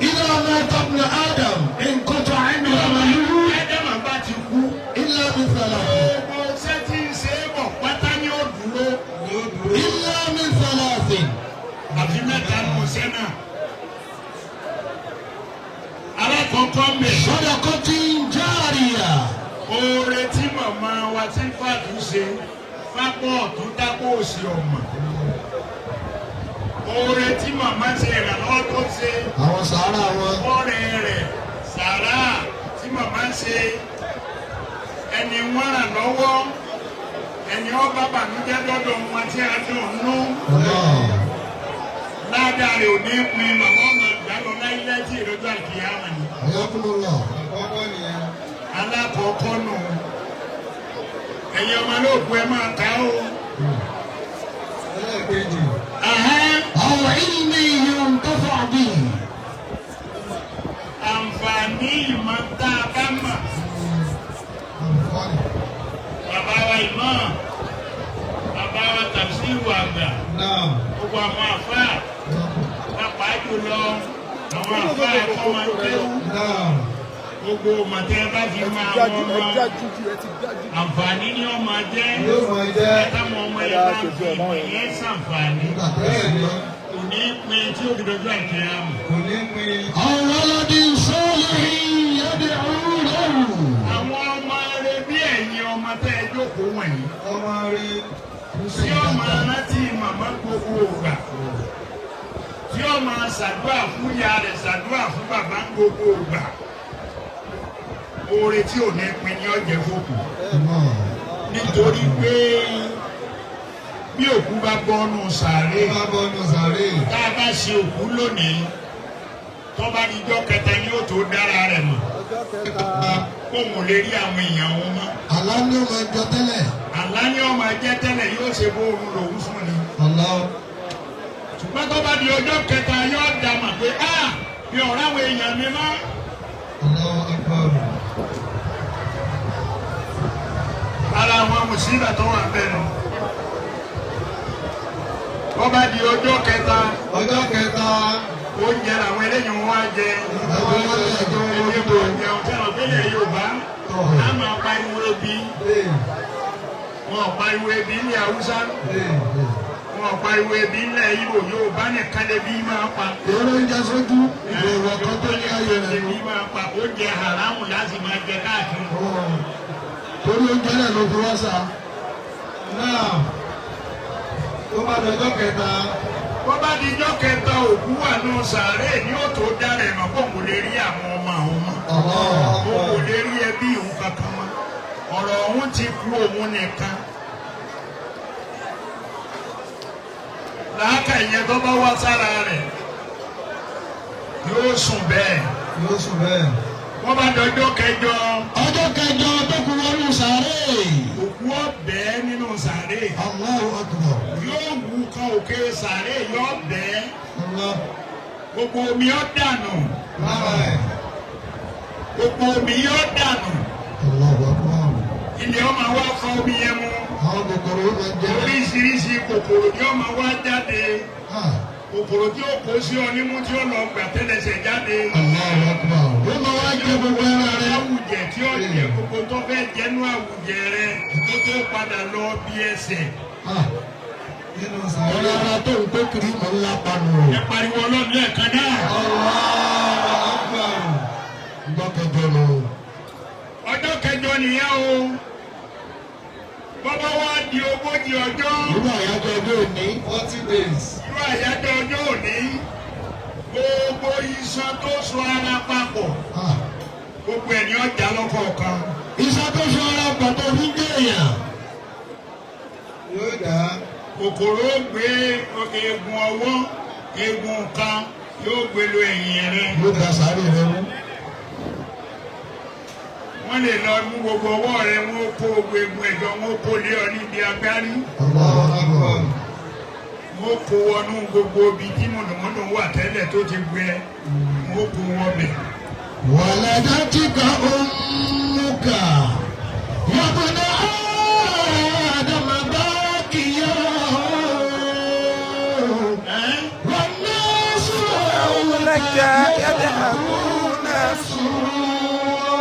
إذا مات ابن آدم انقطع عنه عمله Ádámà bá ti kú. إلا من ثلاث Gbogbo iṣẹ́ tí ń ṣe é bọ̀ pátá ni ó dúró. Yóò dúró. إلا من ثلاث Àfi mẹ́ta nù iṣẹ́ náà. Alákọ̀ọ́kọ́ mẹ́. صدقة جارية Oore tí màmá wa tí fàtú ṣe fápọ̀ ọ̀tún dápò òsì ọ̀mà. Oore tí màmá ṣe ìrànlọ́wọ́ tó ṣe Àwọn sàárà wọn. ọ̀rẹ́ rẹ̀ sàrà tí màmá ṣe ẹni wọ́n ràn lọ́wọ́ ẹni ọba bànújẹ́ lọ́dọ̀ wọn tí a dùn nú Allah. ládàá rẹ̀ ò ní pin màmá ọmọ ìgbà lọ láíláí tí ìrọ́jú àkìyàmà ni. Ayakumullah. Àkọ́kọ́ nìyẹn. Alákọ̀ọ́kọ́ nù ẹ̀yin ọmọ olóògùn ẹ máa ta ó. Ẹlẹ́ẹ̀kejì. Ahán, أو علم ينتفع به. àǹfààní ìmọ̀ tá a bá mọ̀ bàbá wa ìmọ̀ bàbá wa tàbísírù àgbà Náà. gbogbo àwọn àfáà pàápàá jùlọ àwọn àfáà ẹ̀kọ́ máa ń kéwú Náà. gbogbo màtẹ́ bá fi máa Ẹ wọ́n mọ́ jájú jù, ẹ ti jájú. àǹfààní ni ó máa jẹ́ Yóò máa jẹ́. táwọn ọmọ yẹn bá fi ìmọ̀ yẹn ṣàǹfààní Nígbà tó ṣe Bẹ́ẹ̀ni. lọ. kò ní pin tí ó fi dojú àìkè àmọ̀. Kò ní pin. أو ولد صالح màmá gbogbo ògbà tí ó máa ṣàdúrà fún ìyá rẹ̀ ṣàdúrà fún bàbá gbogbo ògbà oore tí ò ní pin ní ọ̀jẹ̀ fòkù nítorí pé bí òkú bá bọ́nú sàárè Bá bọ́nu sàárè. tá a bá ṣe òkú lónìí tó bá di ijọ́ kẹta ni yóò tó dára rẹ̀ mọ̀ Ọjọ́ kẹta. kó mò lè rí àwọn èèyàn wọn mọ́. Àlá ni ó máa jọ tẹ́lẹ̀. Àlá ni ó máa jẹ́ tẹ́lẹ̀ yóò ṣe bó oorun lòún sùn ni. Allah. Ṣùgbọ́n tó bá di ọjọ́ kẹta yóò dá mọ̀ pé á mi ò ráwọn èèyàn mi mọ́. Allahu Akbar. Ara àwọn mùsíbà tó wà bẹ́ẹ̀ nù. Tó bá di ọjọ́ kẹta Ọjọ́ kẹta. oúnjẹ làwọn eléyìí wọn wá jẹ. Ẹjọ́ wọn lé ẹjọ́ wọn Ebi lójú kò jẹun tí àwọn gbélé Yorùbá á máa pariwo ebi. Ee. Wọn ò pariwo ebi ní Haúsá. Ee. Wọn ò pariwo ebi ńlẹ̀ Ìgbò. Yorùbá nìkan lẹbi máa pa. Èrò oúnjẹ sójú ìwọ̀ kan tó ní ayé rẹ̀ Ebi máa pa oúnjẹ haramu láti máa jẹ káàkiri. Torí oúnjẹ náà ló fi wá sá. Náà. Tó bá dọjọ́ kẹta. Bó bá di ijọ́ kẹta òkú wà nù sàárè ní ó tó dára ẹ̀ mọ̀ kó kò lè rí àwọn ọmọ àwọn mọ́. Kó kò lè rí ẹbí òun kankan mọ́. Ọ̀rọ̀ òun ti kú òun nìkan. Làákà ìyẹn tó bá wá sára rẹ̀ yóò sùn bẹ́ẹ̀. Yóò sùn bẹ́ẹ̀. Wọ́n bá dọjọ́ kẹjọ Ọjọ́ kẹjọ tó kú wọnú sàárè. òkú ọ̀bẹ nínú sàárè. Allahu Akbar. Yóò wú kan òkè sàárè yóò bẹ́ẹ̀. Allah. Gbogbo omi ó dànù. Lára ẹ̀. Gbogbo omi yóò dànù. Allahu Akbar. Ilé ọmọ wa fọ omi yẹn mu. Àwọn kòkòrò ó máa jẹ. Oríṣiríṣi kòkòrò tí ọmọ wa jáde. Ah, Kòkòrò tí ó kó sí ọ nímú tí ó lọ gbà tẹ́lẹsẹ̀ jáde. Allahu Akbar. Ó máa wá jẹ gbogbo ẹran rẹ̀. Àwùjẹ tí ó jẹ gbogbo tó fẹ́ jẹnu àwùjẹ rẹ kó tó padà lọ bí ẹsẹ̀. Ah, Nínú Ọ̀rọ̀ sàárè. ara tó ń kó kiri mọ̀ ńlá panu o. Ẹ pariwo Ọlọ́run lẹ́ẹ̀kan náà. Allahu Akbar. Ọjọ́ kẹjọ nù. Ọjọ́ kẹjọ nìyẹn o. Bọ́bá wa di 40 ọjọ́. Irú àyájọ́ ọjọ́ òní. 40 days. Irú àyájọ́ ọjọ́ òní. Gbogbo iṣan tó so ara papọ̀. Ah, Gbogbo ẹ̀ ní ọjà lọ́kọ̀ọ̀kan. Ìṣàkóso ara pàtó fi ń gbé èèyàn. Yóò dá. Kòkòrò ó gbé eegun ọwọ́, eegun kan yóò gbé lo ẹ̀yìn rẹ̀. Yóò da sàárè rẹ mú. Wọ́n lè lọ mú gbogbo ọwọ́ rẹ̀, wọ́n ó kó gbogbo eegun ẹ̀jọ̀, wọ́n ó kó lé ọ níbi agbárí. Allahu Akbar. Wọ́n ó kó wọnú gbogbo ibi tí mọ̀nàmọ́ná wà tẹ́lẹ̀ tó ti gbẹ. Wọ́n ó kó wọbẹ̀. ولدتك أمك يا ابن آدم باكيا والناس لك يضحكون سرورا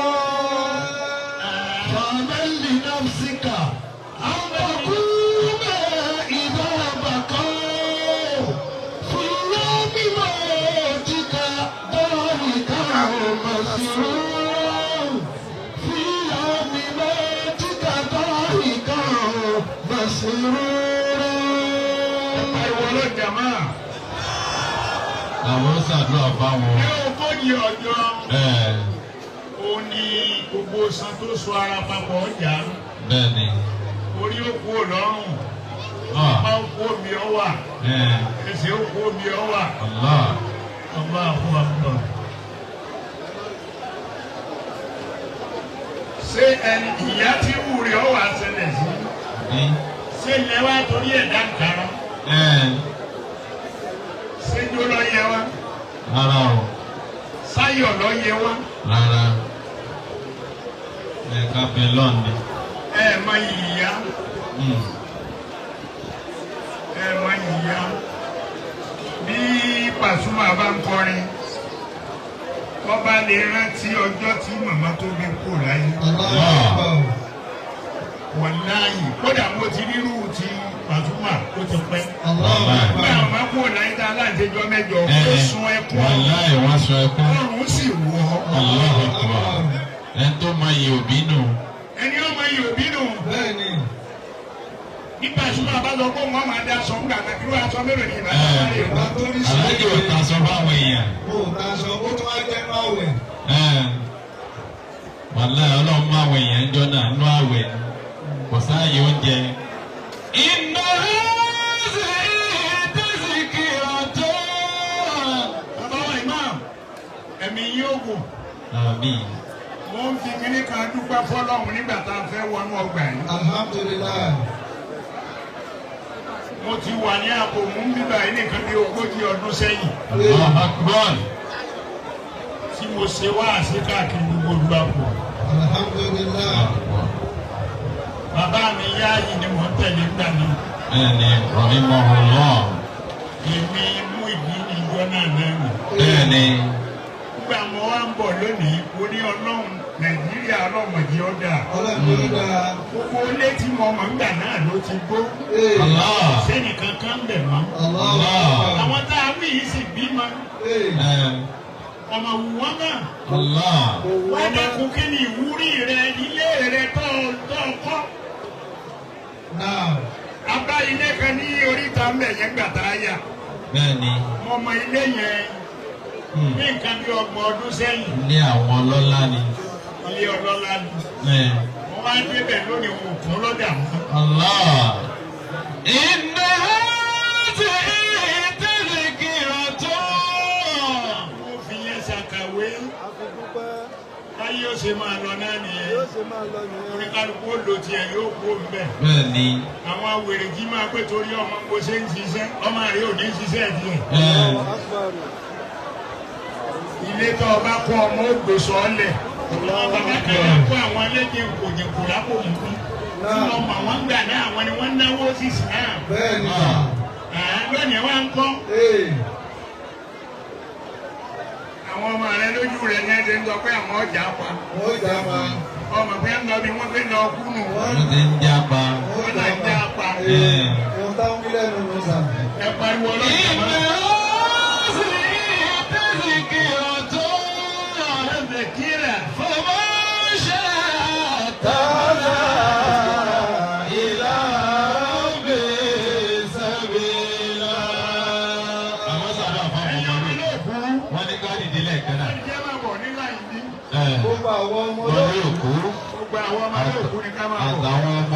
فمن لنفسك أن تقوم إذا بقوا في يوم موتك ضاحكا مسرورا في يوم موتك ضاحكا مسرورا Pariwo ọlọ́jà máa. Àwọn ṣàdúrà fáwọn. Ní 40 ọjọ́, Ẹ ó ní gbogbo iṣan tó so ara papọ̀ ọjà. bẹ́ẹ̀ ni. Orí ó kú lọ́rùn, Ah, apá ó kú omi ọ wà, ẹ ẹsẹ̀ ó kú omi ọ wà. Allah. Allahu Akbar. Ṣé ẹni ìyá tí wù rẹ̀ ọ wà ṣẹlẹ̀ sí? Ní. Ṣé ilẹ̀ wa torí ẹ̀dá nǹkan? Ẹ Ṣé jó lọ yẹ wa? rárá o. Sáyọ̀ lọ yẹ wa? Rárá. Ẹ ká bẹ lọ́ọ̀ni. Ẹ mọ ìyá, ẹ mọ ìyá. Bí Pasuma bá ń kọrin, ọba lè rántí ọjọ́ tí màmá tó bí kú láyé. Allahu Akbar. Wàláyì, kódà mo ti rírú ti Pasuma ó ti pẹ́. Allahu Nígbà Akbar. màmá kú láyé tá a láǹtẹ̀jọ́ mẹ́jọ, ó sun ẹkún. Wàláì wọ́n sọ ẹkún. Ọrùn sì wọ̀ ọ́. Allahu Akbar. Ẹ tó máa yẹ òbí nù. Ẹni ọmọ yìí òbí nù. Bẹ́ẹ̀ni. Nígbà tí wọ́n bá lọ kó wọ́n máa da aṣọ ńgbà náà irú aṣọ mélòó ni ìbá dáa lè Ìgbà tó ní Aláàjì ò ta sọ fáwọn èèyàn. Mo ò ta aṣọ, ó tún wá jẹ́ inú àwẹ̀. Wàláhì Ọlọ́run mú àwọn èèyàn jọ náà nínú àwẹ̀ kò sáàyè oúnjẹ. Inna hazihi tazkiratun. Bàbá wa imam, ẹ̀mí yóò gùn. Àmín. Mo ń fi kíní kan dúpẹ́ fọlọ́run nígbà tá a fẹ́ wọnú ọgbà yìí. Alhamdulillah. Mo ti wà ní àpòmù bíbá yìí nìkan bí 40 ọdún sẹ́yìn. Allahu Akbar. Tí mo ṣe wáàsí káàkiri gbogbo ìlú àpò. Alhamdulillah. Bàbá mi Yáàyì ni mò ń tẹ̀lé ńgbà náà. Bẹ́ẹ̀ni, rahimahullah. Èmi mú ìdí ìjọ náà náà nì. Bẹ́ẹ̀ni. Nígbà mo wá ń bọ̀ lónìí, mo ní Ọlọ́run Nàìjíríà ọlọ́mọdé ọ̀dà. Ọlọ́run ló dáa. Gbogbo ilé tí mo mọ̀ ńgbà náà ló ti gbó. Ee. Allah. Sẹ́nì kankan ń bẹ̀ mọ́. Allahu Akbar. Àwọn tá a wí yìí sì bímọ. Ee. Ọmọ wù wọ́n náà. Allah. Wọ́n dẹ́kun kí ni ìwúrí rẹ ilé rẹ tó kọ́. Náà. A bá ilé kan ní oríta ń bẹ̀ yẹn gbà tá a yà. Bẹ́ẹ̀ni. Mo mọ ilé yẹn ní nǹkan bí 30 ọdún sẹ́yìn. Ilé àwọn ọlọ́lá ni. Ilé ọlọ́lá ni. Mo wá débẹ̀ lónìí òun kún lọ́dà mọ́. Allah. Inna hazihi tazkiratun. Mo fi yẹn ṣàkàwé. A fi dúpẹ́. Báyìí ó ṣe máa lọ náà nìyẹn. Yóò ṣe máa lọ nìyẹn. Oníkálukú ó lo tiẹ̀ yóò kú òun bẹ̀. Bẹ́ẹ̀ni. Àwọn wèrè jí máa pé torí ọmọ bó ṣe ń ṣiṣẹ́, ọmọ rẹ̀ ò ní ṣiṣẹ́ tiẹ̀. Allahu Akbar. Ilé tó o bá kọ́ ọmọ ó gbé sọ́ọ́lẹ̀. Àwọn bàbá kan náà kó àwọn ẹlẹ́jẹ̀ kòjìkò lápò mú bí. Tí wọ́n mọ̀ wọ́n gbà náà àwọn ni wọ́n náwó sí Islam. Bẹ́ẹ̀ni. Lónìí wá ń kọ́. Ee. Àwọn ọmọ rẹ lójú rẹ ní ẹsẹ̀ ń sọ pé àwọn ọjà pa. Wọ́n jà pa. Ọmọ pé ń lọ bí wọ́n fẹ́ lọ kú nù. Wọ́n ti ń jápa. Wọ́n náà ń já pa. Ee. Ohun táwọn wí lẹ́nu ló sà. Ẹ pariwo ọlọ́jà mọ́. Inna hazihi tazkiratun. Tazkira. Faman sha'a ittakhadha ila rabbihi sabila. Àwọn sábà fáwọn Ẹ̀yin ọmọ ọmọ rẹ̀. olóòkú. Wọ́n ní ká dìde lẹ́ẹ̀kan náà. Ẹ jẹ́ máa bọ̀ nílà yìí. Gbogbo àwọn ọmọ Wọ́n ní òkú Gbogbo àwọn ọmọ olóòkú ni ká máa bọ̀. àtàwọn ọmọ.